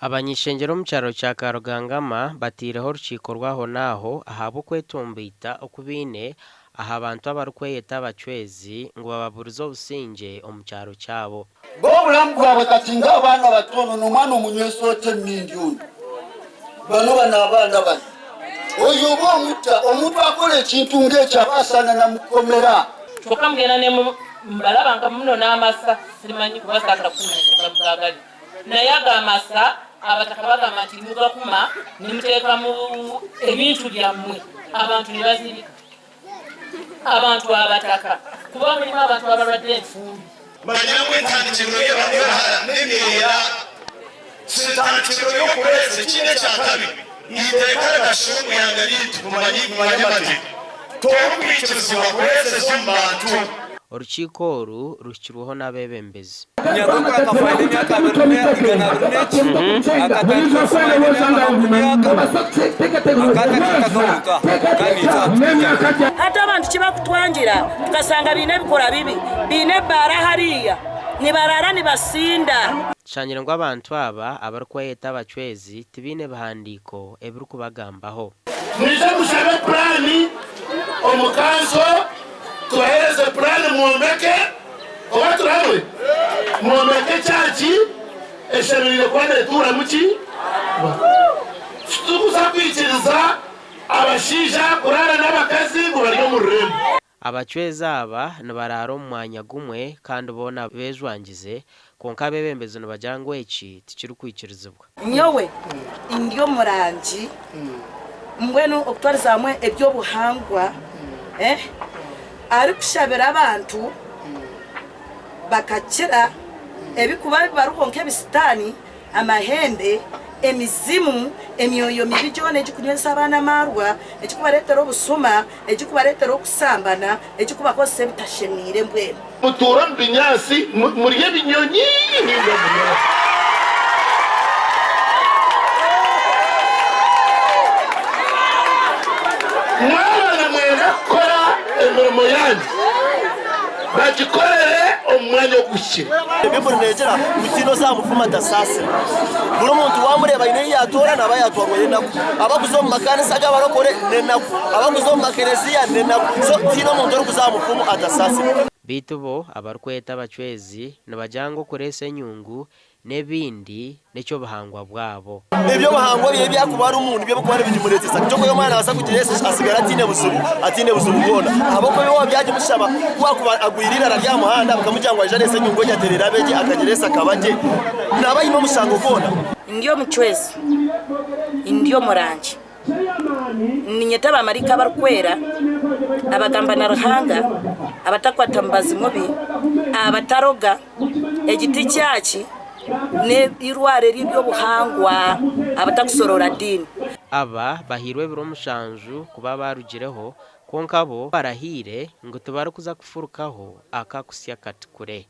Abany'ishengyero omu kyaro kya Karugangama bateireho orukiiko rw'ahonaaho ahabw'okwetomboita oku baine aha bantu abarikweyeta abacwezi ngu bababurize obusingye omu kyaro kyabo. Bo obulamu bwabwe kati ng'abaana bato ono n'omwana omunywesa oti emindi onu bano bano abaana banu oyo oba omuta omuntu akora ekintu ng'ekyo aba asaana na mukomera. Kyokka mugenda ne mbalaba nka muno n'amasa simanyi kuba saagala kukumanya kyeva mugagali naye ago amasa abataka bagamba nti mugakuma nemuteekamu ebintu byammwe abantu nebazirika abantu abataka kuba mulimu abantu abalwadde enfumbi. Manya ngu entandikiriro y'oruhara n'emyenda si ntandikiriro y'okureetsa ekindi ekyakabi. Eiteeka rikashuuma omu ihanga ryaitu kumanya amateeka. Torikwikirizibwa kureetseza omu bantu. Orukiiko oru ruhikirweho n'abeebembezi. Nyankore akafa aine emyaka 221, akatandika kufuma aine emyaka makumi aga, akataka honka kandi naitwe atuhikya. Hati abantu kibakutwangira tukasanga baine ebikora bibi, baine ebaara hariya nibarara nibasinda. Tushangire ngu abantu aba abarikweyeta abacwezi tibaine bihandiiko ebirikubagambaho. Mwije mushabe puraani omu kanso tubaheereze puraani mwombeke oba turi hamwe? Mwombeke ekyaki eshemereire kuba neetuuramu ki? Titurikuza kwikiriza abashaija kuraara n'abakazi ngu bari omu rurembo. Abacwezi aba nibaraara omu mwanya gumwe kandi boona beejwangize, kwonka abeebembezi nibagira ngu eki tikirikwikirizibwa. Nyowe ndi omurangi, mbwenu okutwariza hamwe eby'obuhangwa, arikushabira abantu bakakira ebirikuba bibariho nk'ebisitaani, amahembe, emizimu, emyoyo mibi gyona egirikunywesa abaana amaarwa, egirikubareetera obusuma, egirikubareetera okusambana, egirikubakozesa ebitashemeire mbwenu. Mutuure omu binyaatsi, murye ebinyonyi nainga murye abantu. Mwaba nimwenda kukora emirimo yaanyu, bagikorere omu mwanya oguhikire. Baibuli neegira ngu tihaine ozamufuma atasaasira. Buri omuntu waamureeba aine ei yaatoora naaba yaatwarwayo enaku. Abarikuza omu makanisa g'abarokore n'enaku, abarikuza omu makereziya n'enaku. So tihaine omuntu orikuza aha mufumu atasaasirwe. Beitu bo abarikweta abacwezi nibagira ngu okureesa enyungu n'ebindi n'eky'obuhangwa bwabo. Eby'obuhangwa bye ebi arikuba arimu nibyo birikuba nibigimureetesa. Nikyo orikureeba omwana naabaasa kugira eshusho asigara ataine buzibu, ataine buzibu bwona. Ahabw'okuba ebi waaba byagimushaba, ku akuba agwire eirara ry'aha muhanda bakamugira ngu aije areese enyungu egyo atereere abe gye, akagireesa akaba gye, naaba aine omushango gwona. Ndi omucwezi, ndi omurangi. Niinyeta baamaraika abarikwera, abagamba na Ruhanga, abatakwata mubazi mubi, abataroga, egi ti kyaki, n'eirwaro ery'eby'obuhangwa, abatakushoroora diini. Aba bahairwe ebiro mushanju kuba baarugireho, kwonka bo barahiire ngu tibarikuza kufurukaho aka kusya kati kure.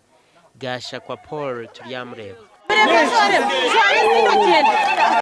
Gashakwa Paul Turyamureeba.